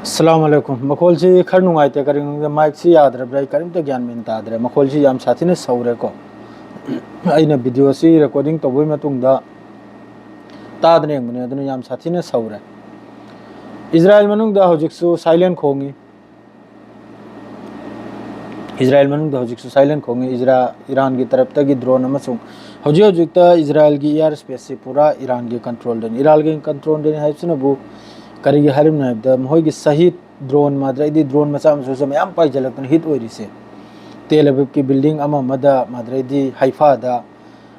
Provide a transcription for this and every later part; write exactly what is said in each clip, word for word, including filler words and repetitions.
ꯑꯁꯂꯥꯝ ꯑꯂꯩꯀꯨꯝ꯫ ꯃꯈꯣꯜꯁꯤ ꯈꯔ ꯅꯨꯡꯉꯥꯏꯇꯦ, ꯀꯔꯤꯒꯤꯅꯣꯗ ꯃꯥꯏꯛꯁꯤ ꯌꯥꯗ꯭ꯔꯕ꯭ꯔꯥ, ꯑꯩ ꯀꯔꯤꯝꯇ ꯒ꯭ꯌꯥꯟ ꯃꯦꯟ ꯇꯥꯗ꯭ꯔꯦ꯫ ꯃꯈꯣꯜꯁꯤ ꯌꯥꯝ ꯁꯥꯊꯤꯅ ꯁꯧꯔꯦꯀꯣ꯫ ꯑꯩꯅ ꯚꯤꯗꯤꯑꯣꯁꯤ ꯔꯦꯀꯣꯔꯗꯤꯡ ꯇꯧꯕꯒꯤ ꯃꯇꯨꯡꯗ ꯇꯥꯗꯅ ꯌꯦꯡꯕꯅꯦ, ꯑꯗꯨꯅ ꯌꯥꯝ ꯁꯥꯊꯤꯅ ꯁꯧꯔꯦ꯫ ꯏꯖꯔꯥꯌꯦꯜ ꯃꯅꯨꯡꯗ ꯍꯧꯖꯤꯛꯁꯨ ꯁꯥꯏꯂꯦꯟ ꯈꯣꯡꯉꯤ꯫ ꯏꯖꯔꯥꯌꯦꯜ ꯃꯅꯨꯡꯗ ꯍꯧꯖꯤꯛꯁꯨ ꯁꯥꯏꯂꯦꯟ ꯈꯣꯡꯉꯤ꯫ ꯏꯖꯔꯥ-, ꯏꯔꯥꯟꯒꯤ ꯇꯔꯞꯇꯒꯤ ꯗ꯭ꯔꯣꯟ ꯑꯃꯁꯨꯡ ꯍꯧꯖꯤꯛ ꯍꯧꯖꯤꯛꯇ ꯏꯖꯔꯥꯌꯦꯜꯒꯤ ꯏꯌꯥꯔ ꯁ꯭ꯄꯦꯁꯁꯤ ꯄꯨꯔꯥ ꯏꯔꯥꯟꯒꯤ ꯀꯟꯇ꯭ꯔꯣꯜꯗꯅꯤ꯫ ꯏꯔꯥꯟꯒꯤ ꯀꯟꯇ꯭ꯔꯣꯜꯗꯅꯤ ꯍꯥꯏꯕꯁꯤꯅꯕꯨ ꯀꯔꯤꯒꯤ ꯍꯥꯏꯔꯤꯕꯅꯣ ꯍꯥꯏꯕꯗ, ꯃꯈꯣꯏꯒꯤ ꯁꯍꯤꯗ ꯗ꯭ꯔꯣꯟ ꯃꯥꯗ꯭ꯔꯩꯗꯤ ꯗ꯭ꯔꯣꯟ ꯃꯆꯥ ꯃꯆꯥꯁꯨ ꯃꯌꯥꯝ ꯄꯥꯏꯁꯤꯜꯂꯛꯇꯅ ꯍꯤꯠ ꯑꯣꯏꯔꯤꯁꯦ꯫ ꯇꯦꯜ ꯑꯕꯤꯕꯀꯤ ꯕꯤꯜꯗꯤꯡ ꯑꯃ ꯑꯃꯗ ꯃꯥꯗ꯭ꯔꯩꯗꯤ ꯍꯥꯏꯐꯥꯗ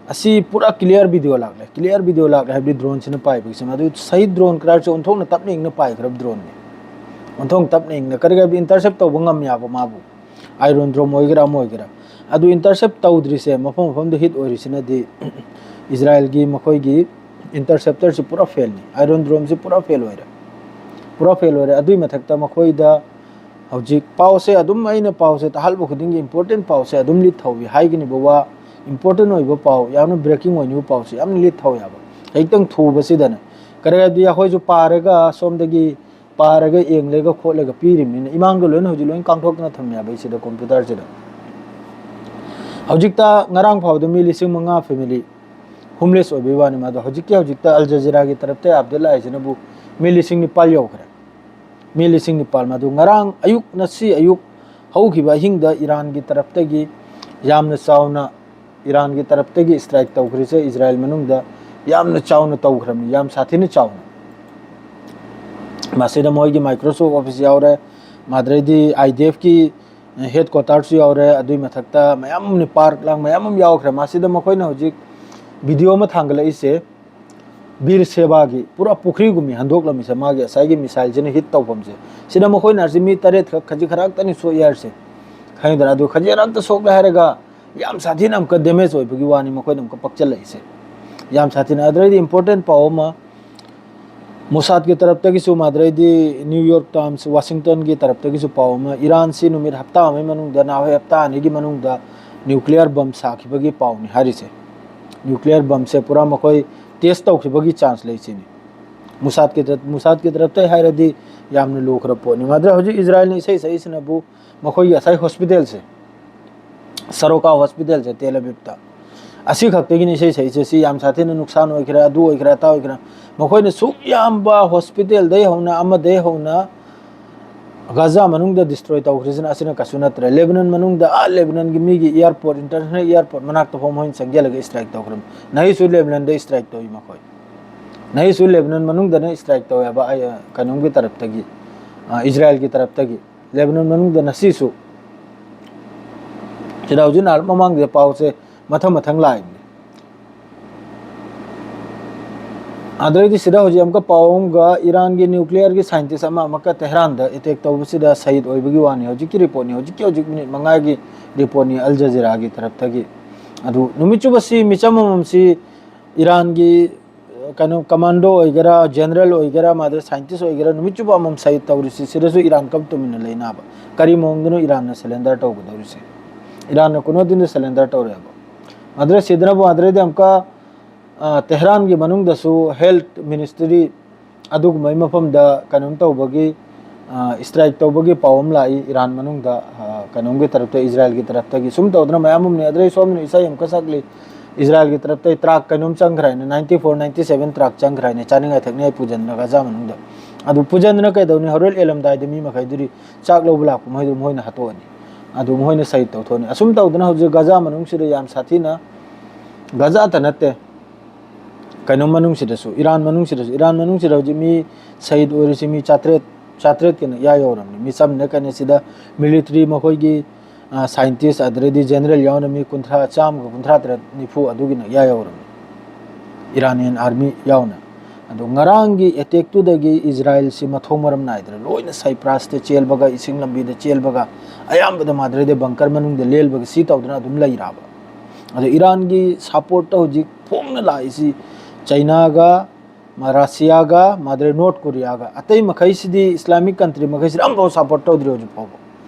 ꯑꯁꯤ ꯄꯨꯔꯥ ꯀ꯭ꯂꯤꯌꯥꯔ ꯚꯤꯗꯤꯑꯣ ꯂꯥꯛꯂꯦ꯫ ꯀ꯭ꯂꯤꯌꯥꯔ ꯚꯤꯗꯤꯑꯣ ꯂꯥꯛꯂꯦ ꯍꯥꯏꯕꯗꯤ ꯗ꯭ꯔꯣꯟꯁꯤꯅ ꯄꯥꯏꯕꯒꯤꯁꯦ, ꯃꯗꯨ ꯁꯍꯤꯗ ꯗ꯭ꯔꯣꯟ ꯀ꯭ꯔꯥꯏꯠꯁꯦ ꯑꯣꯟꯊꯣꯛꯅ ꯇꯞꯅ ꯏꯪꯅ ꯄꯥꯏꯈ꯭ꯔꯕ ꯗ꯭ꯔꯣꯟꯅꯤ꯫ ꯑꯣꯟꯊꯣꯛꯅ ꯇꯞꯅ ꯏꯪꯅ ꯀꯔꯤ ꯍꯥꯏꯕꯗꯤ ꯏꯟꯇꯔꯁꯦꯞ ꯇꯧꯕ ꯉꯝ ꯌꯥꯕ ꯃꯥꯕꯨ, ꯑꯥꯏꯔꯣꯟ ꯗ꯭ꯔꯣꯝ ꯑꯣꯏꯒꯦꯔꯥ ꯑꯃ ꯑꯣꯏꯒꯦꯔꯥ, ꯑꯗꯨ ꯏꯟꯇꯔꯁꯦꯞ ꯇꯧꯗ꯭ꯔꯤꯁꯦ, ꯃꯐꯝ ꯃꯐꯝꯗ ꯍꯤꯠ ꯑꯣꯏꯔꯤꯁꯤꯅꯗꯤ ꯏꯖꯔꯥꯌꯦꯜꯒꯤ ꯃꯈꯣꯏꯒꯤ ꯏꯟꯇꯔꯁꯦꯞꯇꯔꯁꯤ ꯄꯨꯔꯥ ꯐꯦꯜꯅꯤ꯫ ꯑꯥꯏꯔꯣꯟ ꯗ꯭ꯔꯣꯝꯁꯤ ꯄꯨꯔꯥ ꯐꯦꯜ ꯑꯣꯏꯔꯦ, ꯄꯨꯔꯥ ꯐꯦꯜ ꯑꯣꯏꯔꯦ꯫ ꯑꯗꯨꯏ ꯃꯊꯛꯇ ꯃꯈꯣꯏꯗ ꯍꯧꯖꯤꯛ ꯄꯥꯎꯁꯦ ꯑꯗꯨꯝ, ꯑꯩꯅ ꯄꯥꯎꯁꯦ ꯇꯥꯍꯜꯂꯕ ꯈꯨꯗꯤꯡꯒꯤ ꯏꯝꯄꯣꯔꯇꯦꯟ ꯄꯥꯎꯁꯦ ꯑꯗꯨꯝ ꯂꯤꯠ ꯊꯧꯏ꯫ ꯍꯥꯏꯒꯅꯤꯕ ꯋꯥ, ꯏꯝꯄꯣꯔꯇꯦꯟ ꯑꯣꯏꯕ ꯄꯥꯎ, ꯌꯥꯝꯅ ꯕ꯭ꯔꯦꯀꯤꯡ ꯑꯣꯏꯅꯤꯕ ꯄꯥꯎꯁꯦ ꯌꯥꯝꯅ ꯂꯤꯠ ꯊꯧꯏ ꯍꯥꯏꯕ꯫ ꯍꯦꯛꯇꯪ ꯊꯨꯕꯁꯤꯗꯅꯦ꯫ ꯀꯔꯤ ꯍꯥꯏꯕꯗꯤ ꯑꯩꯈꯣꯏꯁꯨ ꯄꯥꯔꯒ ꯁꯣꯝꯗꯒꯤ ꯄꯥꯔꯒ ꯌꯦꯡꯂꯒ ꯈꯣꯠꯂꯒ ꯄꯤꯔꯤꯕꯅꯤꯅ ꯏꯃꯥꯡꯗ ꯂꯣꯏꯅ ꯍꯧꯖꯤꯛ ꯂꯣꯏꯅ ꯀꯥꯡꯊꯣꯛꯇꯅ ꯊꯝꯃꯦꯕ ꯑꯩ ꯁꯤꯗ ꯀꯝꯄ꯭ꯌꯨꯇꯔꯁꯤꯗ꯫ ꯍꯧꯖꯤꯛꯇ ꯉꯔꯥꯡ ꯐꯥꯎꯕꯗ ꯃꯤ ꯂꯤꯁꯤꯡ ꯃꯉꯥ ꯐꯦꯃꯤꯂꯤ ꯍꯣꯝꯂꯦꯁ ꯑꯣꯏꯕꯒꯤ ꯋꯥꯅꯤ꯫ ꯃꯥꯗꯣ ꯍꯧꯖꯤꯛꯀꯤ ꯍꯧꯖꯤꯛꯇ ꯑꯜ ꯖꯖꯤꯔꯥꯒꯤ ꯇꯔꯞꯇ ꯑꯞꯗꯦꯠ ꯂꯥꯛꯏꯁꯤꯅꯕꯨ ꯃꯤ ꯂꯤꯁꯤꯡ ꯅꯤꯄꯥꯜ ꯌꯧꯈ꯭ꯔꯦ꯫ ꯃꯤ ꯂꯤꯁꯤꯡ ꯅꯤꯄꯥꯜ꯫ ꯃꯗꯨ ꯉꯔꯥꯡ ꯑꯌꯨꯛ, ꯉꯁꯤ ꯑꯌꯨꯛ ꯍꯧꯈꯤꯕ ꯑꯍꯤꯡꯗ ꯏꯔꯥꯟꯒꯤ ꯇꯔꯞꯇꯒꯤ ꯌꯥꯝꯅ ꯆꯥꯎꯅ, ꯏꯔꯥꯟꯒꯤ ꯇꯔꯞꯇꯒꯤ ꯏꯁꯇ꯭ꯔꯥꯏꯛ ꯇꯧꯈ꯭ꯔꯤꯁꯦ ꯏꯖꯔꯥꯌꯦꯜ ꯃꯅꯨꯡꯗ ꯌꯥꯝꯅ ꯆꯥꯎꯅ ꯇꯧꯈ꯭ꯔꯕꯅꯤ, ꯌꯥꯝ ꯁꯥꯊꯤꯅ ꯆꯥꯎꯅ꯫ ꯃꯁꯤꯗ ꯃꯣꯏꯒꯤ ꯃꯥꯏꯀ꯭ꯔꯣꯁꯣꯐ ꯑꯣꯐꯤꯁ ꯌꯥꯎꯔꯦ, ꯃꯥꯗ꯭ꯔꯩꯗꯤ ꯑꯥꯏ ꯗꯤ ꯑꯦꯐꯀꯤ ꯍꯦꯗ ꯀ꯭ꯋꯥꯇꯔꯁꯨ ꯌꯥꯎꯔꯦ, ꯑꯗꯨꯏ ꯃꯊꯛꯇ ꯃꯌꯥꯝ ꯑꯃꯅꯤ, ꯄꯥꯔꯛ ꯂꯥꯡ ꯃꯌꯥꯝ ꯑꯃ ꯌꯥꯎꯈ꯭ꯔꯦ꯫ ꯃꯁꯤꯗ ꯃꯈꯣꯏꯅ ꯍꯧꯖꯤꯛ ꯚꯤꯗꯤꯑꯣ ꯑꯃ ꯊꯥꯡꯒꯠꯂꯛꯏꯁꯦ, ꯕꯤꯔ ꯁꯦꯕꯥꯒꯤ ꯄꯨꯔꯥ ꯄꯨꯈ꯭ꯔꯤꯒꯨꯝꯕꯤ ꯍꯟꯗꯣꯛꯂꯝꯃꯤꯁꯦ, ꯃꯥꯒꯤ ꯉꯁꯥꯏꯒꯤ ꯃꯤꯁꯥꯏꯜꯁꯤꯅ ꯍꯤꯠ ꯇꯧꯐꯝꯁꯦ꯫ ꯁꯤꯗ ꯃꯈꯣꯏꯅ ꯍꯥꯏꯔꯤꯁꯦ ꯃꯤ ꯇꯔꯦꯠ ꯈꯛ ꯈꯖꯤꯛ ꯈꯔꯥꯛꯇꯅꯤ ꯁꯣꯛꯏ ꯍꯥꯏꯔꯤꯁꯦ, ꯈꯪꯉꯤꯗꯅ? ꯑꯗꯨ ꯈꯖꯤꯛ ꯈꯔꯥꯛꯇ ꯁꯣꯛꯂꯦ ꯍꯥꯏꯔꯒ ꯌꯥꯝ ꯁꯥꯊꯤꯅ ꯑꯃꯨꯛꯀ ꯗꯦꯃꯦꯖ ꯑꯣꯏꯕꯒꯤ ꯋꯥꯅꯤ ꯃꯈꯣꯏꯅ ꯑꯃꯨꯛꯀ ꯄꯛꯆꯜꯂꯛꯏꯁꯦ꯫ ꯌꯥꯝ ꯁꯥꯊꯤꯅ꯫ ꯑꯗꯨꯗꯩꯗꯤ ꯏꯝꯄꯣꯔꯇꯦꯟ ꯄꯥꯎ ꯑꯃ, ꯃꯣꯁꯥꯗꯀꯤ ꯇꯔꯞꯇꯒꯤꯁꯨ, ꯃꯥꯗ꯭ꯔꯩꯗꯤ ꯅ꯭ꯌꯨ ꯌꯣꯔꯛ ꯇꯥꯏꯝꯁ, ꯋꯥꯁꯤꯡꯇꯟꯒꯤ ꯇꯔꯞꯇꯒꯤꯁꯨ ꯄꯥꯎ ꯑꯃ, ꯏꯔꯥꯟꯁꯤ ꯅꯨꯃꯤꯠ ꯍꯞꯇꯥ ꯑꯃꯒꯤ ꯃꯅꯨꯡꯗ, ꯅꯍꯥꯟꯋꯥꯏ ꯍꯞꯇꯥ ꯑꯅꯤꯒꯤ ꯃꯅꯨꯡꯗ ꯅ꯭ꯌꯨꯀ꯭ꯂꯤꯌꯔ ꯕꯝ ꯁꯥꯈꯤꯕꯒꯤ ꯄꯥꯎꯅꯤ ꯍꯥꯏꯔꯤꯁꯦ꯫ ꯅ꯭ꯌꯨꯀ꯭ꯂꯤꯌꯔ ꯕꯝꯁꯦ ꯄꯨꯔꯥ ꯃꯈꯣꯏ ꯇꯦꯁ ꯇꯧꯈꯤꯕꯒꯤ ꯆꯥꯟꯁ ꯂꯩ ꯁꯤꯅꯤ꯫ ꯃꯨꯁꯥꯗꯀꯤ ꯇ-, ꯃꯨꯁꯥꯗꯀꯤ ꯇꯔꯞꯇꯩ ꯍꯥꯏꯔꯗꯤ ꯌꯥꯝꯅ ꯂꯨꯈ꯭ꯔꯕ ꯄꯣꯠꯅꯤ꯫ ꯃꯗꯨꯗ ꯍꯧꯖꯤꯛ ꯏꯖꯔꯥꯏꯜꯅ ꯏꯁꯩ ꯁꯛꯏꯁꯤꯅꯕꯨ ꯃꯈꯣꯏꯒꯤ ꯉꯁꯥꯏ ꯍꯣꯁꯄꯤꯇꯥꯜꯁꯦ, ꯁꯔꯣꯀꯥ ꯍꯣꯁꯄꯤꯇꯥꯜꯁꯦ ꯇꯦꯜ ꯑꯕꯤꯕꯇ, ꯑꯁꯤ ꯈꯛꯇꯒꯤꯅꯤ ꯏꯁꯩ ꯁꯛꯏꯁꯦ꯫ ꯁꯤ ꯌꯥꯝ ꯁꯥꯊꯤꯅ ꯅꯨꯡꯁꯥꯟ ꯑꯣꯏꯈ꯭ꯔꯦ, ꯑꯗꯨ ꯑꯣꯏꯈ꯭ꯔꯦ, ꯑꯇꯥ ꯑꯣꯏꯈ꯭ꯔꯦ꯫ ꯃꯈꯣꯏꯅ ꯁꯨꯛ ꯌꯥꯝꯕ ꯍꯣꯁꯄꯤꯇꯥꯜꯗꯩ ꯍꯧꯅ, ꯑꯃꯗꯩ ꯍꯧꯅ ꯒꯥꯖꯥ ꯃꯅꯨꯡꯗ ꯗꯤꯁꯇ꯭ꯔꯣꯏ ꯇꯧꯈ꯭ꯔꯤꯁꯤꯅ ꯑꯁꯤꯅ ꯀꯩꯁꯨ ꯅꯠꯇ꯭ꯔꯦ꯫ ꯂꯦꯕꯅꯟ ꯃꯅꯨꯡꯗ, ꯑꯥ, ꯂꯦꯕꯅꯟꯒꯤ ꯃꯤꯒꯤ ꯏꯌꯥꯔꯄꯣꯔꯠ, ꯏꯟꯇꯔꯅꯦꯁꯅꯦꯜ ꯏꯌꯥꯔꯄꯣꯔꯠ ꯃꯅꯥꯛꯇ ꯐꯥꯎ ꯃꯈꯣꯏꯅ ꯆꯪꯁꯤꯜꯂꯒ ꯏꯁꯇ꯭ꯔꯥꯏꯛ ꯇꯧꯈ꯭ꯔꯕꯅꯤ꯫ ꯅꯍꯤꯁꯨ ꯂꯦꯕꯅꯟꯗ ꯏꯁꯇ꯭ꯔꯥꯏꯛ ꯇꯧꯏ ꯃꯈꯣꯏ꯫ ꯅꯍꯤꯁꯨ ꯂꯦꯕꯅꯟ ꯃꯅꯨꯡꯗꯅ ꯏꯁꯇ꯭ꯔꯥꯏꯛ ꯇꯧꯋꯦꯕ, ꯑꯩ, ꯀꯩꯅꯣꯝꯒꯤ ꯇꯔꯞꯇꯒꯤ, ꯑ, ꯏꯖꯔꯥꯏꯜꯒꯤ ꯇꯔꯞꯇꯒꯤ꯫ ꯂꯦꯕꯅꯟ ꯃꯅꯨꯡꯗ ꯉꯁꯤꯁꯨ, ꯁꯤꯗ ꯍꯧꯖꯤꯛ ꯅꯍꯥꯟ ꯃꯃꯥꯡꯗ ꯄꯥꯎꯁꯦ ꯃꯊꯪ ꯃꯊꯪ ꯂꯥꯛꯏꯕꯅꯤ꯫ ꯑꯗꯩꯗꯤ ꯁꯤꯗ ꯍꯧꯖꯤꯛ ꯑꯃꯨꯛꯀ ꯄꯥꯎ ꯑꯃꯒ, ꯏꯔꯥꯟꯒꯤ ꯅ꯭ꯌꯨꯀ꯭ꯂꯤꯌꯔꯒꯤ ꯁꯥꯏꯟꯇꯤꯁ ꯑꯃ ꯑꯃꯨꯛꯀ ꯇꯦꯍꯔꯥꯟꯗ ꯑꯦꯇꯦꯛ ꯇꯧꯕꯁꯤꯗ ꯁꯍꯤꯗ ꯑꯣꯏꯕꯒꯤ ꯋꯥꯅꯤ꯫ ꯍꯧꯖꯤꯛꯀꯤ ꯔꯤꯄꯣꯔꯠꯅꯤ, ꯍꯧꯖꯤꯛꯀꯤ ꯍꯧꯖꯤꯛ ꯃꯤꯅꯤꯠ ꯃꯉꯥꯒꯤ ꯔꯤꯄꯣꯔꯠꯅꯤ ꯑꯜ ꯖꯖꯤꯔꯥꯒꯤ ꯇꯔꯞꯇꯒꯤ꯫ ꯑꯗꯨ ꯅꯨꯃꯤꯠ ꯆꯨꯞꯄꯁꯤ ꯃꯤꯆꯝ ꯑꯃꯃꯝꯁꯤ ꯏꯔꯥꯟꯒꯤ, ꯑ, ꯀꯩꯅꯣ, ꯀꯃꯥꯟꯗꯣ ꯑꯣꯏꯒꯦꯔꯥ, ꯖꯦꯅꯔꯦꯜ ꯑꯣꯏꯒꯦꯔꯥ, ꯃꯥꯗ ꯁꯥꯏꯟꯇꯤꯁ ꯑꯣꯏꯒꯦꯔꯥ, ꯅꯨꯃꯤꯠ ꯆꯨꯞꯄ ꯑꯃꯃꯝ ꯁꯍꯤꯗ ꯇꯧꯔꯤꯁꯤ, ꯁꯤꯗꯁꯨ ꯏꯔꯥꯟ ꯀꯞ ꯇꯨꯃꯤꯟꯅ ꯂꯩꯅꯕ? ꯀꯔꯤ ꯃꯑꯣꯡꯗꯅꯣ ꯏꯔꯥꯟꯅ ꯁꯔꯦꯟꯗꯔ ꯇꯧꯒꯗꯧꯔꯤꯁꯦ? ꯏꯔꯥꯟꯅ ꯀꯨꯅꯣꯗꯤꯟꯗ ꯁꯔꯦꯟꯗꯔ ꯇꯧꯔꯦꯕ꯫ ꯃꯗꯨꯗ ꯁꯤꯗꯅꯕꯨ ꯑꯗꯨꯗꯩꯗꯤ ꯑꯃꯨꯛꯀ, ꯑ, ꯇꯦꯍꯔꯥꯟꯒꯤ ꯃꯅꯨꯡꯗꯁꯨ ꯍꯦꯜꯊ ꯃꯤꯅꯤꯁꯇ꯭ꯔꯤ ꯑꯗꯨꯒꯨꯝꯕꯒꯤ ꯃꯐꯝꯗ ꯀꯩꯅꯣꯝ ꯇꯧꯕꯒꯤ, ꯑ, ꯏꯁꯇ꯭ꯔꯥꯏꯛ ꯇꯧꯕꯒꯤ ꯄꯥꯎ ꯑꯃ ꯂꯥꯛꯏ ꯏꯔꯥꯟ ꯃꯅꯨꯡꯗ, ꯑ, ꯀꯩꯅꯣꯝꯒꯤ ꯇꯔꯞꯇ, ꯏꯖꯔꯥꯏꯜꯒꯤ ꯇꯔꯞꯇꯒꯤ꯫ ꯁꯨꯝ ꯇꯧꯗꯅ ꯃꯌꯥꯝ ꯑꯃꯅꯤ꯫ ꯑꯗꯨꯗꯩ ꯁꯣꯝꯅ ꯏꯁꯩ ꯑꯃꯨꯛꯀ ꯁꯛꯂꯤ, ꯏꯖꯔꯥꯏꯜꯒꯤ ꯇꯔꯞꯇꯒꯤ ꯇ꯭ꯔꯥꯛ ꯀꯩꯅꯣꯝ ꯆꯪꯈ꯭ꯔꯦ ꯍꯥꯏꯅ, ninety four, ninety seven truck ꯆꯪꯈ꯭ꯔꯦ ꯍꯥꯏꯅ, ꯆꯥꯅꯤꯡꯉꯥꯏ ꯊꯛꯅꯤꯡꯉꯥꯏ ꯄꯨꯖꯟꯗꯅ ꯒꯥꯖꯥ ꯃꯅꯨꯡꯗ꯫ ꯑꯗꯨ ꯄꯨꯖꯟꯗꯅ ꯀꯩꯗꯧꯅꯤ? ꯍꯣꯔꯦꯟ ꯑꯦꯜꯂꯝꯗꯥꯏꯗ ꯃꯤ ꯃꯈꯩꯗꯨꯗꯤ ꯆꯥꯛ ꯂꯧꯕ ꯂꯥꯛꯄ ꯃꯈꯩꯗꯨ ꯃꯈꯣꯏꯅ ꯍꯥꯠꯇꯣꯛꯑꯅꯤ, ꯑꯗꯨ ꯃꯈꯣꯏꯅ ꯁꯍꯤꯗ ꯇꯧꯊꯣꯛꯑꯅꯤ꯫ ꯑꯁꯨꯝ ꯇꯧꯗꯅ ꯍꯧꯖꯤꯛ ꯒꯥꯖꯥ ꯃꯅꯨꯡꯁꯤꯗ ꯌꯥꯝ ꯁꯥꯊꯤꯅ, ꯒꯥꯖꯥꯇ ꯅꯠꯇꯦ, ꯀꯩꯅꯣ ꯃꯅꯨꯡꯁꯤꯗꯁꯨ, ꯏꯔꯥꯟ ꯃꯅꯨꯡꯁꯤꯗꯁꯨ, ꯏꯔꯥꯟ ꯃꯅꯨꯡꯁꯤꯗ ꯍꯧꯖꯤꯛ ꯃꯤ ꯁꯍꯤꯗ ꯑꯣꯏꯔꯤꯁꯤ ꯃꯤ ꯆꯥꯇ꯭ꯔꯦꯠ, ꯆꯥꯇ꯭ꯔꯦꯠꯀꯤ ꯃꯌꯥ ꯌꯧꯔꯕꯅꯤ꯫ ꯃꯤ ꯆꯝꯅ ꯀꯩꯅꯣ ꯁꯤꯗ ꯃꯤꯂꯤꯇ꯭ꯔꯤ ꯃꯈꯣꯏꯒꯤ, ꯑ, ꯁꯥꯏꯟꯇꯤꯁ, ꯑꯗꯨꯗꯩꯗꯤ ꯖꯦꯅꯔꯦꯜ ꯌꯥꯎꯅ ꯃꯤ ꯀꯨꯟꯊ꯭ꯔꯥ, ꯆꯥꯝꯃꯒ ꯀꯨꯟꯊ꯭ꯔꯥ ꯇꯔꯦꯠ, ꯅꯤꯐꯨ ꯑꯗꯨꯒꯤꯅ ꯏꯌꯥ ꯌꯧꯔꯕꯅꯤ, ꯏꯔꯥꯅꯤꯌꯟ ꯑꯥꯔꯃꯤ ꯌꯥꯎꯅ꯫ ꯑꯗꯣ ꯉꯔꯥꯡꯒꯤ ꯑꯦꯇꯦꯛꯇꯨꯗꯒꯤ ꯏꯖꯔꯥꯏꯜꯁꯤ ꯃꯊꯣꯡ ꯃꯔꯝ ꯅꯥꯏꯗꯅ ꯂꯣꯏꯅ ꯁꯥꯏꯄ꯭ꯔꯥꯁꯇ ꯆꯦꯜꯕꯒ, ꯏꯁꯤꯡ ꯂꯝꯕꯤꯗ ꯆꯦꯜꯕꯒ, ꯑꯌꯥꯝꯕꯗ ꯃꯥꯗ꯭ꯔꯦꯗ ꯕꯪꯀꯔ ꯃꯅꯨꯡꯗ ꯂꯦꯜꯕꯒ ꯁꯤ ꯇꯧꯗꯅ ꯑꯗꯨꯝ ꯂꯩꯔꯕ꯫ ꯑꯗꯣ ꯏꯔꯥꯟꯒꯤ ꯁꯄꯣꯔꯠꯇ ꯍꯧꯖꯤꯛ ꯐꯣꯡꯅ ꯂꯥꯛꯏꯁꯤ ꯆꯩꯅꯥꯒ, ꯃ-, ꯔꯁꯤꯌꯥꯒ, ꯃꯥꯗ꯭ꯔꯦ ꯅꯣꯔꯠ ꯀꯣꯔꯤꯌꯥꯒ꯫ ꯑꯇꯩ ꯃꯈꯩꯁꯤꯗꯤ, ꯏꯁꯂꯥꯃꯤꯛ ꯀꯟꯇ꯭ꯔꯤ ꯃꯈꯩꯁꯤꯗꯤ ꯑꯝꯐꯥꯎ ꯁꯄꯣꯔꯠ ꯇꯧꯗ꯭ꯔꯤ ꯍꯧꯖꯤꯛ ꯐꯥꯎꯕ꯫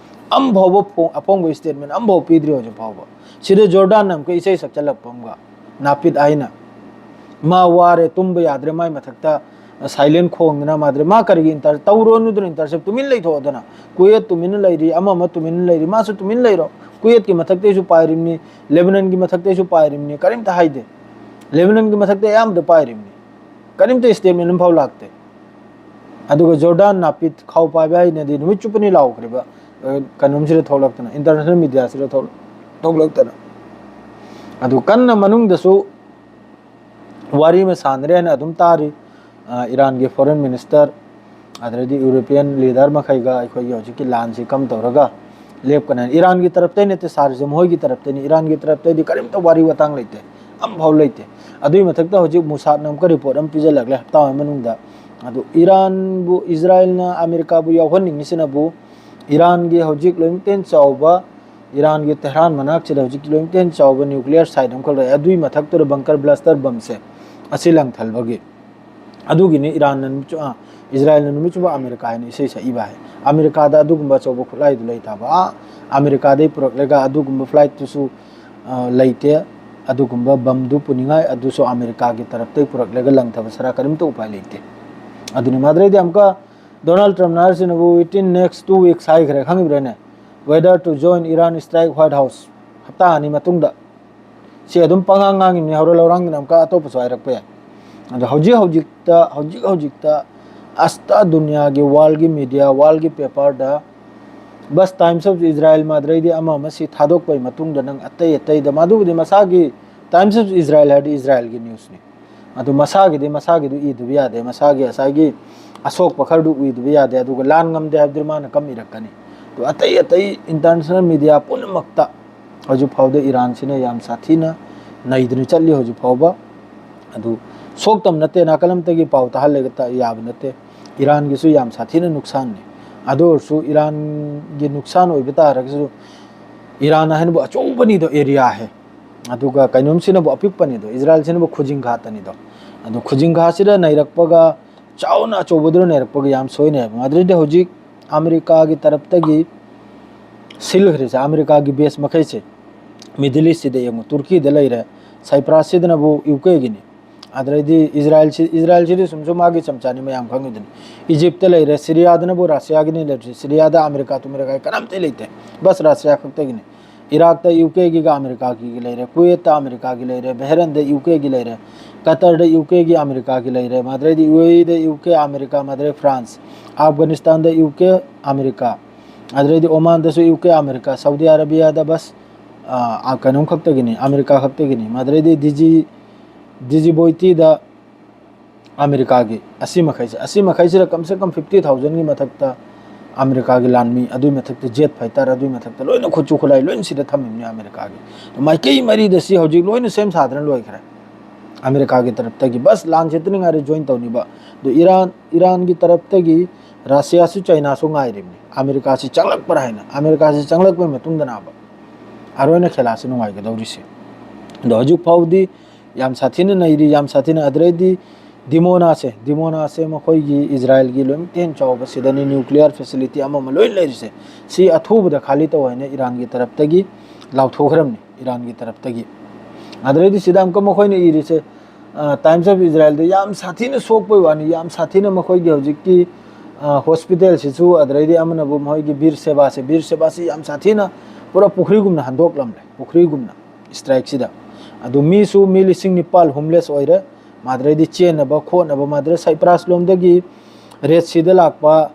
ꯑꯝꯐꯥꯎꯕ ꯐꯣꯡ-, ꯑꯐꯣꯡꯕ ꯏꯁꯇꯦꯠꯃꯦꯟ ꯑꯝꯐꯥꯎ ꯄꯤꯗ꯭ꯔꯤ ꯍꯧꯖꯤꯛ ꯐꯥꯎꯕ꯫ ꯁꯤꯗ ꯖꯣꯔꯗꯥꯟꯅ ꯑꯃꯨꯛꯀ ꯏꯁꯩ ꯁꯛꯆꯜꯂꯛꯄ ꯑꯃꯒ, ꯅꯥꯄꯤꯠ ꯍꯥꯏꯅ, ꯃꯥ ꯋꯥꯔꯦ, ꯇꯨꯝꯕ ꯌꯥꯗ꯭ꯔꯦ, ꯃꯥꯏ ꯃꯊꯛꯇ ꯁꯥꯏꯂꯦꯟ ꯈꯣꯡꯗꯅ ꯃꯥꯗ꯭ꯔꯦ, ꯃꯥ ꯀꯔꯤꯒꯤ ꯏꯟꯇꯔ ꯇꯧꯔꯣꯅꯨꯗꯅ ꯏꯟꯇꯔꯁꯦꯞ? ꯇꯨꯃꯤꯟ ꯂꯩꯊꯣꯛꯑꯣꯗꯅ꯫ ꯀꯨꯋꯦꯠ ꯇꯨꯃꯤꯟꯅ ꯂꯩꯔꯤ, ꯑꯃ ꯑꯃ ꯇꯨꯃꯤꯟꯅ ꯂꯩꯔꯤ, ꯃꯥꯁꯨ ꯇꯨꯃꯤꯟ ꯂꯩꯔꯣ꯫ ꯀꯨꯋꯦꯠꯀꯤ ꯃꯊꯛꯇꯩꯁꯨ ꯄꯥꯏꯔꯤꯕꯅꯤ, ꯂꯦꯕꯅꯟꯒꯤ ꯃꯊꯛꯇꯩꯁꯨ ꯄꯥꯏꯔꯤꯕꯅꯤ, ꯀꯔꯤꯝꯇ ꯍꯥꯏꯗꯦ꯫ ꯂꯦꯕꯅꯟꯒꯤ ꯃꯊꯛꯇ ꯑꯌꯥꯝꯕꯗ ꯄꯥꯏꯔꯤꯕꯅꯤ, ꯀꯔꯤꯝꯇ ꯁ꯭ꯇꯦꯠꯃꯦꯟ ꯑꯃꯐꯥꯎ ꯂꯥꯛꯇꯦ꯫ ꯑꯗꯨꯒ ꯖꯣꯔꯗꯥꯟ ꯅꯥꯄꯤꯠ ꯈꯥꯎ ꯄꯥꯏꯕ ꯍꯥꯏꯅꯗꯤ ꯅꯨꯃꯤꯠ ꯆꯨꯞꯄꯅꯤ ꯂꯥꯎꯈ꯭ꯔꯤꯕ, ꯑ, ꯀꯩꯅꯣꯝꯁꯤꯗ ꯊꯣꯛꯂꯛꯇꯅ, ꯏꯟꯇꯔꯅꯦꯁꯅꯦꯜ ꯃꯤꯗꯤꯌꯥꯁꯤꯗ ꯊꯣꯛ-, ꯊꯣꯛꯂꯛꯇꯅ꯫ ꯑꯗꯨ ꯀꯟꯅ ꯃꯅꯨꯡꯗꯁꯨ ꯋꯥꯔꯤ ꯑꯃ ꯁꯥꯟꯅꯔꯦ ꯍꯥꯏꯅ ꯑꯗꯨꯝ ꯇꯥꯔꯤ꯫ ꯑ, ꯏꯔꯥꯟꯒꯤ ꯐꯣꯔꯦꯟ ꯃꯤꯅꯤꯁꯇꯔ, ꯑꯗꯨꯗꯩꯗꯤ ꯌꯨꯔꯣꯄꯤꯌꯟ ꯂꯤꯗꯔ ꯃꯈꯩꯒ ꯑꯩꯈꯣꯏꯒꯤ ꯍꯧꯖꯤꯛꯀꯤ ꯂꯥꯟꯁꯤ ꯀꯝ ꯇꯧꯔꯒ ꯂꯦꯞꯀꯅꯤ꯫ ꯏꯔꯥꯟꯒꯤ ꯇꯔꯞꯇꯩ ꯅꯠꯇꯦ ꯁꯥꯔꯤꯁꯦ, ꯃꯈꯣꯏꯒꯤ ꯇꯔꯞꯇꯩꯅꯤ꯫ ꯏꯔꯥꯟꯒꯤ ꯇꯔꯞꯇꯩꯗꯤ ꯀꯔꯤꯝꯇ ꯋꯥꯔꯤ ꯋꯥꯇꯥꯡ ꯂꯩꯇꯦ, ꯑꯝꯐꯥꯎ ꯂꯩꯇꯦ꯫ ꯑꯗꯨꯒꯤ ꯃꯊꯛꯇ ꯍꯧꯖꯤꯛ ꯃꯨꯁꯥꯠꯅ ꯑꯃꯨꯛꯀ ꯔꯤꯄꯣꯔꯠ ꯑꯃ ꯄꯤꯁꯤꯜꯂꯛꯂꯦ ꯍꯞꯇꯥ ꯑꯃꯒꯤ ꯃꯅꯨꯡꯗ꯫ ꯑꯗꯨ ꯏꯔꯥꯟꯕꯨ, ꯏꯖꯔꯥꯏꯜꯅ ꯑꯃꯦꯔꯤꯀꯥꯕꯨ ꯌꯥꯎꯍꯟꯅꯤꯡꯉꯤꯁꯤꯅꯕꯨ ꯏꯔꯥꯟꯒꯤ ꯍꯧꯖꯤꯛ ꯂꯣꯏꯅꯃꯛꯇꯩ ꯍꯦꯟꯅ ꯆꯥꯎꯕ, ꯏꯔꯥꯟꯒꯤ ꯇꯦꯍ꯭ꯔꯥꯟ ꯃꯅꯥꯛꯁꯤꯗ ꯍꯧꯖꯤꯛ ꯂꯣꯏꯅꯃꯛꯇꯩ ꯍꯦꯟꯅ ꯆꯥꯎꯕ ꯅ꯭ꯌꯨꯀ꯭ꯂꯤꯌꯔ ꯁꯥꯏꯠ ꯑꯃꯈꯛ ꯂꯩ꯫ ꯑꯗꯨꯒꯤ ꯃꯊꯛꯇꯨꯗ ꯕꯪꯀꯔ ꯕ꯭ꯂꯥꯁꯇꯔ ꯕꯝꯁꯦ ꯑꯁꯤ ꯂꯪꯊꯜꯕꯒꯤ, ꯑꯗꯨꯒꯤꯅꯤ ꯏꯔꯥꯟꯅ ꯅꯨꯃꯤꯠ ꯆꯨ-, ꯑ, ꯏꯖꯔꯥꯏꯜꯅ ꯅꯨꯃꯤꯠ ꯆꯨꯞꯄ ꯑꯃꯦꯔꯤꯀꯥ ꯍꯥꯏꯅ ꯏꯁꯩ ꯁꯛꯏꯕ ꯍꯥꯏ꯫ ꯑꯃꯦꯔꯤꯀꯥꯗ ꯑꯗꯨꯒꯨꯝꯕ ꯑꯆꯧꯕ ꯈꯨꯠꯂꯥꯏꯗꯨ ꯂꯩꯇꯕ, ꯑ, ꯑꯃꯦꯔꯤꯀꯥꯗꯩ ꯄꯨꯔꯛꯂꯒ ꯑꯗꯨꯒꯨꯝꯕ ꯐ꯭ꯂꯥꯏꯠꯇꯨꯁꯨ, ꯑ, ꯂꯩꯇꯦ꯫ ꯑꯗꯨꯒꯨꯝꯕ ꯕꯝꯗꯨ ꯄꯨꯅꯤꯡꯉꯥꯏ ꯑꯗꯨꯁꯨ ꯑꯃꯦꯔꯤꯀꯥꯒꯤ ꯇꯔꯞꯇꯩ ꯄꯨꯔꯛꯂꯒ ꯂꯪꯊꯕ ꯁꯔꯥ ꯀꯔꯤꯝꯇ ꯎꯄꯥꯏ ꯂꯩꯇꯦ꯫ ꯑꯗꯨꯅꯤ ꯃꯥꯗ꯭ꯔꯩꯗꯤ ꯑꯃꯨꯛꯀ Donald ꯇ꯭ꯔꯝꯞꯅ ꯍꯥꯏꯔꯤꯁꯤꯅꯕꯨ, "Within next two weeks" ꯍꯥꯏꯈ꯭ꯔꯦ, ꯈꯪꯉꯤꯕ꯭ꯔꯥꯅꯦ? "Whether to join Iran strike White House" ꯍꯞꯇꯥ ꯑꯅꯤ ꯃꯇꯨꯡꯗ꯫ ꯁꯤ ꯑꯗꯨꯝ ꯄꯉꯥꯡ ꯉꯥꯡꯉꯤꯕꯅꯤ, ꯍꯧꯔ ꯂꯧꯔꯥꯡꯗꯅ ꯑꯃꯨꯛꯀ ꯑꯇꯣꯞꯄꯁꯨ ꯍꯥꯏꯔꯛꯄ ꯌꯥꯏ꯫ ꯑꯗꯣ ꯍꯧꯖꯤꯛ ꯍꯧꯖꯤꯛꯇ, ꯍꯧꯖꯤꯛ ꯍꯧꯖꯤꯛꯇ ꯑꯁꯇꯥ ꯗꯨꯅꯤꯌꯥꯒꯤ, ꯋꯥꯔꯜꯒꯤ ꯃꯤꯗꯤꯌꯥ, ꯋꯥꯔꯜꯒꯤ ꯄꯦꯄꯔꯗ ꯕꯁ Times of Israel ꯃꯥꯗ꯭ꯔꯩꯗꯤ ꯑꯃ ꯑꯃ ꯁꯤ ꯊꯥꯗꯣꯛꯄꯒꯤ ꯃꯇꯨꯡꯗ ꯅꯪ ꯑꯇꯩ ꯑꯇꯩꯗ, ꯃꯗꯨꯕꯨꯗꯤ ꯃꯁꯥꯒꯤ Times of Israel ꯍꯥꯏꯔꯗꯤ ꯏꯖꯔꯥꯏꯜꯒꯤ ꯅ꯭ꯌꯨꯁꯅꯤ꯫ ꯑꯗꯨ ꯃꯁꯥꯒꯤꯗꯤ ꯃꯁꯥꯒꯤꯗꯨ ꯏꯗꯕ ꯌꯥꯗꯦ, ꯃꯁꯥꯒꯤ ꯉꯁꯥꯏꯒꯤ ꯑꯁꯣꯛꯄ ꯈꯔꯗꯨ ꯏꯗꯕ ꯌꯥꯗꯦ, ꯑꯗꯨꯒ ꯂꯥꯟ ꯉꯝꯗꯦ ꯍꯥꯏꯕꯗꯨ ꯃꯥꯅ ꯀꯝ ꯏꯔꯛꯀꯅꯤ? ꯑꯗꯨ ꯑꯇꯩ ꯑꯇꯩ ꯏꯟꯇꯔꯅꯦꯁꯅꯦꯜ ꯃꯤꯗꯤꯌꯥ ꯄꯨꯝꯅꯃꯛꯇ ꯍꯧꯖꯤꯛ ꯐꯥꯎꯗ ꯏꯔꯥꯟꯁꯤꯅ ꯌꯥꯝ ꯁꯥꯊꯤꯅ ꯅꯩꯗꯨꯅ ꯆꯠꯂꯤ ꯍꯧꯖꯤꯛ ꯐꯥꯎꯕ꯫ ꯑꯗꯨ ꯁꯣꯛꯇꯕ ꯅꯠꯇꯦ, ꯅꯥꯀꯜ ꯑꯃꯠꯇꯒꯤ ꯄꯥꯎ ꯇꯥꯍꯜꯂꯒ ꯇ-, ꯌꯥꯕ ꯅꯠꯇꯦ꯫ ꯏꯔꯥꯟꯒꯤꯁꯨ ꯌꯥꯝ ꯁꯥꯊꯤꯅ ꯅꯨꯛꯁꯥꯟꯅꯤ꯫ ꯑꯗꯨ ꯑꯣꯏꯔꯁꯨ ꯏꯔꯥꯟꯒꯤ ꯅꯨꯛꯁꯥꯟ ꯑꯣꯏꯕ ꯇꯥꯔꯒꯁꯨ ꯏꯔꯥꯟ ꯍꯥꯏꯅꯕꯨ ꯑꯆꯧꯕꯅꯤꯗꯣ ꯑꯦꯔꯤꯌꯥ ꯍꯦ꯫ ꯑꯗꯨꯒ ꯀꯩꯅꯣꯝꯁꯤꯅꯕꯨ ꯑꯄꯤꯛꯄꯅꯤꯗꯣ, ꯏꯖꯔꯥꯏꯜꯁꯤꯅꯕꯨ ꯈꯨꯖꯤꯡ ꯈꯥꯠꯇꯅꯤꯗꯣ꯫ ꯑꯗꯨ ꯈꯨꯖꯤꯡ ꯈꯥꯠꯁꯤꯗ ꯅꯩꯔꯛꯄꯒ ꯆꯥꯎꯅ ꯑꯆꯧꯕꯗꯨꯅ ꯅꯩꯔꯛꯄꯒ ꯌꯥꯝ ꯁꯣꯏꯅꯩ ꯍꯥꯏꯕ꯫ ꯃꯗꯨꯗꯩꯗꯤ ꯍꯧꯖꯤꯛ ꯑꯃꯦꯔꯤꯀꯥꯒꯤ ꯇꯔꯞꯇꯒꯤ ꯁꯤꯜꯈ꯭ꯔꯤꯁꯦ, ꯑꯃꯦꯔꯤꯀꯥꯒꯤ ꯕꯦꯁ ꯃꯈꯩꯁꯦ ꯃꯤꯗꯜ ꯏꯁꯁꯤꯗ ꯌꯦꯡꯉꯨ, ꯇꯨꯔꯀꯤꯗ ꯂꯩꯔꯦ, ꯁꯥꯏꯄ꯭ꯔꯥꯁꯁꯤꯗꯅꯕꯨ ꯌꯨ ꯀꯦꯒꯤꯅꯤ꯫ ꯑꯗꯩꯗꯤ ꯏꯖꯔꯥꯏꯜꯁꯤ, ꯏꯖꯔꯥꯏꯜꯁꯤꯗꯤ ꯁꯨꯝ ꯁꯨꯝ ꯃꯥꯒꯤ ꯆꯞ ꯆꯥꯅꯤ ꯃꯌꯥꯝ ꯈꯪꯉꯤꯗꯨꯅꯤ꯫ ꯏꯖꯤꯞꯇ ꯂꯩꯔꯦ, ꯁꯤꯔꯤꯌꯥꯗꯅꯕꯨ ꯔꯁꯤꯌꯥꯒꯤꯅꯤ ꯂꯩꯔꯤꯁꯦ, ꯁꯤꯔꯤꯌꯥꯗ ꯑꯃꯦꯔꯤꯀꯥ ꯇꯨꯃꯦꯔꯤꯀꯥꯒꯤ ꯀꯅꯥꯝꯇ ꯂꯩꯇꯦ, ꯕꯁ ꯔꯁꯤꯌꯥ ꯈꯛꯇꯒꯤꯅꯤ꯫ ꯏꯔꯥꯛꯇ ꯌꯨ ꯀꯦꯒꯤꯒ ꯑꯃꯦꯔꯤꯀꯥꯒꯤ ꯂꯩꯔꯦ, ꯀꯨꯋꯦꯠꯇ ꯑꯃꯦꯔꯤꯀꯥꯒꯤ ꯂꯩꯔꯦ, ꯕꯍꯔꯦꯟꯗ ꯌꯨ ꯀꯦꯒꯤ ꯂꯩꯔꯦ, ꯀꯇꯔꯗ ꯌꯨ ꯀꯦꯒꯤ ꯑꯃꯦꯔꯤꯀꯥꯒꯤ ꯂꯩꯔꯦ, ꯃꯗꯩꯗꯤ ꯌꯨ ꯑꯦ ꯏꯗ ꯌꯨ ꯀꯦ ꯑꯃꯦꯔꯤꯀꯥ, ꯃꯗꯩ ꯐ꯭ꯔꯥꯟꯁ, ꯑꯐꯒꯥꯅꯤꯁꯇꯥꯟꯗ ꯌꯨ ꯀꯦ ꯑꯃꯦꯔꯤꯀꯥ, ꯑꯗꯩꯗꯤ ꯑꯣꯃꯥꯟꯗꯁꯨ ꯌꯨ ꯀꯦ ꯑꯃꯦꯔꯤꯀꯥ, ꯁꯥꯎꯗꯤ ꯑꯔꯥꯕꯤꯌꯥꯗ ꯕꯁ, ꯑ, ꯑ, ꯀꯩꯅꯣꯝ ꯈꯛꯇꯒꯤꯅꯤ, ꯑꯃꯦꯔꯤꯀꯥ ꯈꯛꯇꯒꯤꯅꯤ꯫ ꯃꯗꯩꯗꯤ ꯗꯤꯖꯤ ꯗꯤꯖꯤꯕꯣꯏꯇꯤꯗ ꯑꯃꯦꯔꯤꯀꯥꯒꯤ ꯑꯁꯤ ꯃꯈꯩꯁꯦ, ꯑꯁꯤ ꯃꯈꯩꯁꯤꯗ ꯀꯝꯁꯦ ꯀꯝ ꯐꯤꯐꯇꯤ ꯊꯥꯎꯖꯟꯒꯤ ꯃꯊꯛꯇ ꯑꯃꯦꯔꯤꯀꯥꯒꯤ ꯂꯥꯟꯃꯤ, ꯑꯗꯨꯒꯤ ꯃꯊꯛꯇ ꯖꯦꯠ ꯐꯥꯏꯇꯔ, ꯑꯗꯨꯒꯤ ꯃꯊꯛꯇ ꯂꯣꯏꯅ ꯈꯨꯠꯁꯨ ꯈꯨꯠꯂꯥꯏ ꯂꯣꯏꯅ ꯁꯤꯗ ꯊꯝꯃꯤꯕꯅꯤ ꯑꯃꯦꯔꯤꯀꯥꯒꯤ꯫ ꯃꯥꯏꯀꯩ ꯃꯔꯤꯗ ꯁꯤ ꯍꯧꯖꯤꯛ ꯂꯣꯏꯅ ꯁꯦꯝ ꯁꯥꯗꯅ ꯂꯣꯏꯈ꯭ꯔꯦ꯫ ꯑꯃꯦꯔꯤꯀꯥꯒꯤ ꯇꯔꯞꯇꯒꯤ ꯕꯁ ꯂꯥꯟ ꯆꯦꯠꯇꯅꯤꯡꯉꯥꯏꯗ ꯖꯣꯏꯟ ꯇꯧꯅꯤꯕ꯫ ꯑꯗꯨ ꯏꯔꯥꯟ, ꯏꯔꯥꯟꯒꯤ ꯇꯔꯞꯇꯒꯤ ꯔꯁꯤꯌꯥꯁꯨ ꯆꯥꯏꯅꯥꯁꯨ ꯉꯥꯏꯔꯤꯕꯅꯤ ꯑꯃꯦꯔꯤꯀꯥꯁꯤ ꯆꯪꯂꯛꯄ꯭ꯔꯥ ꯍꯥꯏꯅ꯫ ꯑꯃꯦꯔꯤꯀꯥꯁꯤ ꯆꯪꯂꯛꯄꯒꯤ ꯃꯇꯨꯡꯗꯅꯦꯕ ꯑꯔꯣꯏꯅ ꯈꯦꯂꯥꯁꯤ ꯅꯨꯡꯉꯥꯏꯒꯗꯧꯔꯤꯁꯦ꯫ ꯑꯗꯣ ꯍꯧꯖꯤꯛ ꯐꯥꯎꯕꯗꯤ ꯌꯥꯝ ꯁꯥꯊꯤꯅ ꯅꯩꯔꯤ, ꯌꯥꯝ ꯁꯥꯊꯤꯅ꯫ ꯑꯗꯨꯗꯩꯗꯤ ꯗꯤꯃꯣꯅꯥꯁꯦ, ꯗꯤꯃꯣꯅꯥꯁꯦ ꯃꯈꯣꯏꯒꯤ ꯏꯖꯔꯥꯏꯜꯒꯤ ꯂꯣꯏꯅꯃꯛꯇꯩ ꯍꯦꯟꯅ ꯆꯥꯎꯕ, ꯁꯤꯗꯅꯤ ꯅ꯭ꯌꯨꯀ꯭ꯂꯤꯌꯔ ꯐꯦꯁꯤꯂꯤꯇꯤ ꯑꯃ ꯑꯃ ꯂꯣꯏ ꯂꯩꯔꯤꯁꯦ꯫ ꯁꯤ ꯑꯊꯨꯕꯗ ꯈꯥꯂꯤ ꯇꯧ ꯍꯥꯏꯅ ꯏꯔꯥꯟꯒꯤ ꯇꯔꯞꯇꯒꯤ ꯂꯥꯎꯊꯣꯛꯈ꯭ꯔꯕꯅꯤ, ꯏꯔꯥꯟꯒꯤ ꯇꯔꯞꯇꯒꯤ꯫ ꯑꯗꯨꯗꯩꯗꯤ ꯁꯤꯗ ꯑꯃꯨꯛꯀ ꯃꯈꯣꯏꯅ ꯏꯔꯤꯁꯦ, ꯑ, Times of Israelꯗ ꯌꯥꯝ ꯁꯥꯊꯤꯅ ꯁꯣꯛꯄꯩ ꯋꯥꯅꯤ, ꯌꯥꯝ ꯁꯥꯊꯤꯅ ꯃꯈꯣꯏꯒꯤ ꯍꯧꯖꯤꯛꯀꯤ, ꯑ, ꯍꯣꯁꯄꯤꯇꯥꯜꯁꯤꯁꯨ, ꯑꯗꯨꯗꯩꯗꯤ ꯑꯃꯅꯕꯨ ꯃꯈꯣꯏꯒꯤ ꯕꯤꯔ ꯁꯦꯕꯥꯁꯦ, ꯕꯤꯔ ꯁꯦꯕꯥꯁꯤ ꯌꯥꯝ ꯁꯥꯊꯤꯅ ꯄꯨꯔꯥ ꯄꯨꯈ꯭ꯔꯤꯒꯨꯝꯅ ꯍꯟꯗꯣꯛꯂꯝꯂꯦ, ꯄꯨꯈ꯭ꯔꯤꯒꯨꯝꯅ ꯁ꯭ꯇ꯭ꯔꯥꯏꯛꯁꯤꯗ꯫ ꯑꯗꯨ ꯃꯤꯁꯨ ꯃꯤ ꯂꯤꯁꯤꯡ ꯅꯤꯄꯥꯜ ꯍꯣꯝꯂꯦꯁ ꯑꯣꯏꯔꯦ꯫ ꯃꯥꯗ꯭ꯔꯩꯗꯤ ꯆꯦꯟꯅꯕ ꯈꯣꯠꯅꯕ, ꯃꯥꯗ꯭ꯔꯩ ꯁꯥꯏꯄ꯭ꯔꯥꯁ ꯂꯣꯝꯗꯒꯤ ꯔꯦꯗ ꯁꯤꯗ ꯂꯥꯛꯄ,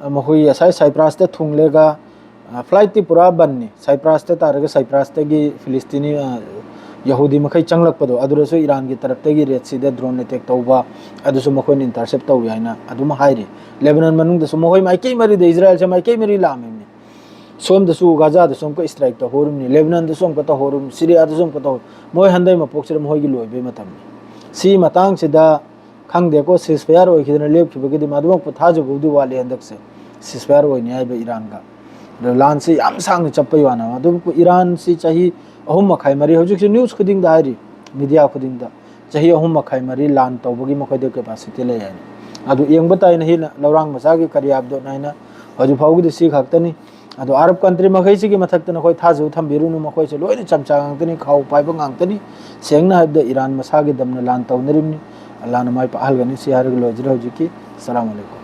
ꯑ, ꯃꯈꯣꯏꯒꯤ ꯉꯁꯥꯏ ꯁꯥꯏꯄ꯭ꯔꯥꯁꯇ ꯊꯨꯡꯂꯦꯒ, ꯑ, ꯐ꯭ꯂꯥꯏꯠꯇꯤ ꯄꯨꯔꯥ ꯕꯟꯅꯤ꯫ ꯁꯥꯏꯄ꯭ꯔꯥꯁꯇ ꯇꯥꯔꯒ ꯁꯥꯏꯄ꯭ꯔꯥꯁꯇꯒꯤ ꯐꯤꯂꯤꯁꯇꯤꯅꯤ, ꯑ, ꯌꯍꯨꯗꯤ ꯃꯈꯩ ꯆꯪꯂꯛꯄꯗꯣ, ꯑꯗꯨꯗꯁꯨ ꯏꯔꯥꯟꯒꯤ ꯇꯔꯞꯇꯒꯤ ꯔꯦꯗ ꯁꯤꯗ ꯗ꯭ꯔꯣꯟ ꯑꯦꯇꯦꯛ ꯇꯧꯕ, ꯑꯗꯨꯁꯨ ꯃꯈꯣꯏꯅ ꯏꯟꯇꯔꯁꯦꯞ ꯇꯧꯏ ꯍꯥꯏꯅ ꯑꯗꯨꯝ ꯍꯥꯏꯔꯤ꯫ ꯂꯦꯕꯅꯟ ꯃꯅꯨꯡꯗꯁꯨ ꯃꯈꯣꯏ ꯃꯥꯏꯀꯩ ꯃꯔꯤꯗ, ꯏꯖꯔꯥꯏꯜꯁꯦ ꯃꯥꯏꯀꯩ ꯃꯔꯤ ꯂꯥꯝꯃꯤꯕꯅꯤ꯫ ꯁꯣꯝꯗꯁꯨ ꯒꯥꯖꯥꯗꯁꯨ ꯑꯃꯨꯛꯀ ꯏꯁꯇ꯭ꯔꯥꯏꯛ ꯇꯧꯍꯧꯔꯤꯕꯅꯤ, ꯂꯦꯕꯅꯟꯗꯁꯨ ꯑꯃꯨꯛꯀ ꯇꯧꯍꯧꯔꯤꯕꯅꯤ, ꯁꯤꯔꯤꯌꯥꯗꯁꯨ ꯑꯃꯨꯛꯀ ꯇꯧꯍꯧꯔꯤ꯫ ꯃꯣꯏ ꯍꯟꯗꯩ ꯃꯄꯣꯛꯁꯤꯗ ꯃꯈꯣꯏꯒꯤ ꯂꯣꯏꯕꯩ ꯃꯇꯝꯅꯤ꯫ ꯁꯤ ꯃꯇꯥꯡꯁꯤꯗ ꯈꯪꯗꯦꯀꯣ, ꯁꯤꯁꯐꯌꯥꯔ ꯑꯣꯏꯈꯤꯗꯅ ꯂꯦꯞꯈꯤꯕꯒꯤꯗꯤ ꯃꯗꯨꯃꯛꯄꯨ ꯊꯥꯖꯕꯕꯨꯗꯤ ꯋꯥꯠꯂꯤ ꯍꯟꯗꯛꯁꯦ, ꯁꯤꯁꯐꯌꯥꯔ ꯑꯣꯏꯅꯤ ꯍꯥꯏꯕ ꯏꯔꯥꯟꯒ꯫ ꯑꯗꯣ ꯂꯥꯟꯁꯤ ꯌꯥꯝ ꯁꯥꯡꯅ ꯆꯠꯄꯩ ꯋꯥꯅꯦ꯫ ꯑꯗꯨꯕꯨ ꯏꯔꯥꯟꯁꯤ ꯆꯍꯤ ꯑꯍꯨꯝ ꯃꯈꯥꯏ ꯃꯔꯤ, ꯍꯧꯖꯤꯛꯁꯤ ꯅ꯭ꯌꯨꯁ ꯈꯨꯗꯤꯡꯗ ꯍꯥꯏꯔꯤ, ꯃꯤꯗꯤꯌꯥ ꯈꯨꯗꯤꯡꯗ, ꯆꯍꯤ ꯑꯍꯨꯝ ꯃꯈꯥꯏ ꯃꯔꯤ ꯂꯥꯟ ꯇꯧꯕꯒꯤ ꯃꯈꯣꯏꯗ ꯀꯦꯄꯥꯁꯤꯇꯤ ꯂꯩ ꯍꯥꯏꯅ꯫ ꯑꯗꯨ ꯌꯦꯡꯕ ꯇꯥꯏꯅ ꯍꯦꯟꯅ ꯂꯧꯔꯥꯡ ꯃꯆꯥꯒꯤ ꯀꯔꯤꯌꯥꯞ ꯗꯣꯠ ꯍꯥꯏꯅ ꯍꯧꯖꯤꯛ ꯐꯥꯎꯒꯤꯗꯤ ꯁꯤ ꯈꯛꯇꯅꯤ꯫ ꯑꯗꯣ ꯑꯔꯕ ꯀꯟꯇ꯭ꯔꯤ ꯃꯈꯩꯁꯤꯒꯤ ꯃꯊꯛꯇ ꯅꯈꯣꯏ ꯊꯥꯖꯕ ꯊꯝꯕꯤꯔꯨꯅꯨ, ꯃꯈꯣꯏꯁꯦ ꯂꯣꯏꯅ ꯆꯝꯆꯥ ꯉꯥꯛꯇꯅꯤ, ꯈꯥꯎ ꯄꯥꯏꯕ ꯉꯥꯛꯇꯅꯤ꯫ ꯁꯦꯡꯅ ꯍꯥꯏꯕꯗ ꯏꯔꯥꯟ ꯃꯁꯥꯒꯤ ꯗꯝꯅ ꯂꯥꯟ ꯇꯧꯅꯔꯤꯕꯅꯤ꯫ ꯑꯜꯂꯥꯅ ꯃꯥꯏ ꯄꯥꯛꯍꯜꯒꯅꯤ꯫ ꯁꯤ ꯍꯥꯏꯔꯒ ꯂꯣꯏꯖꯔꯦ ꯍꯧꯖꯤꯛꯀꯤ꯫ ꯑꯁꯂꯥꯃꯨ ꯑꯂꯩꯀꯨꯝ꯫